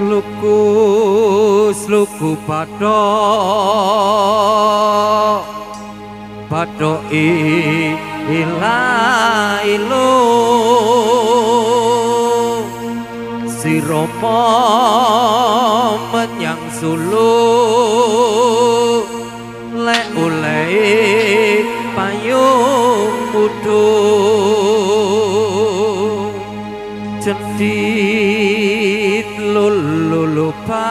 Sluku sluku bathok bathok ila ilu siropo menyang Solo lek oleh payung mudhun cendit lulupa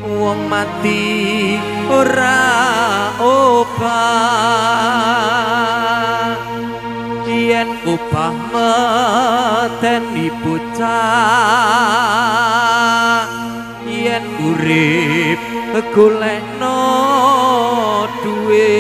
wong mati ora obah yen upah meteni bocah yen urip golekno duwe.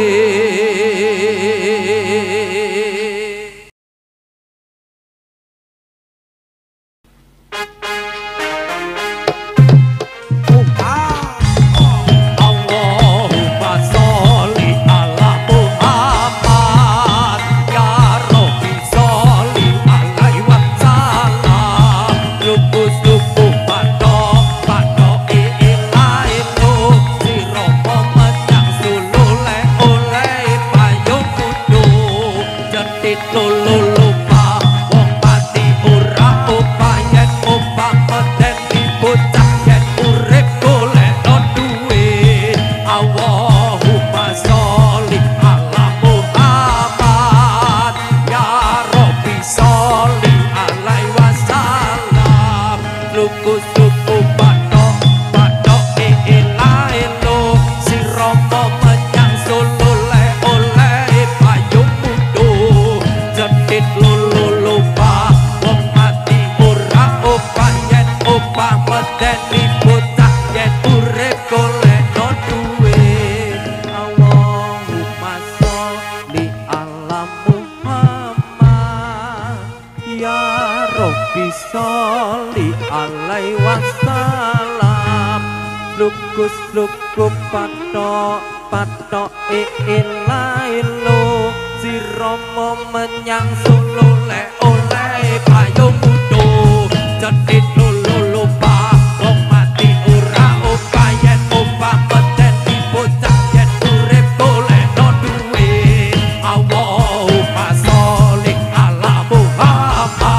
Lukus-luku patok patok ila ilo si Romo menyang Solo lek oleh payung mudho cethit lulu lupa wong mati ora obah yen obah medeni bocah yen urip golekno duwe. Allahumma sholli ala Muhammad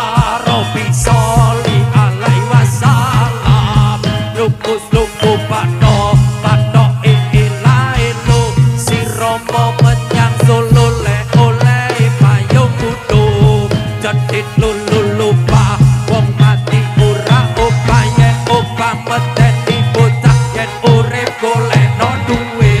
ya Rabbi sholli alaihi wasallam. Lukus-luku patok patok ila ilo si Romo menyang Solo lek oleh payung mudho cethit lulu lupa wong mati ora obah yen obah medeni bocah yen urip golekno duwe.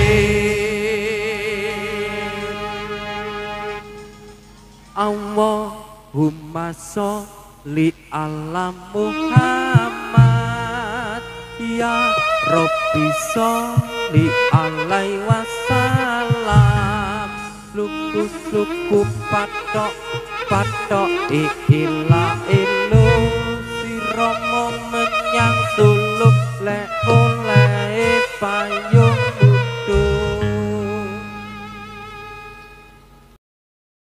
Allahumma sholli ala Muhammad ya Rabbi sholli alaihi wasallam. Luku-luku patok patok ila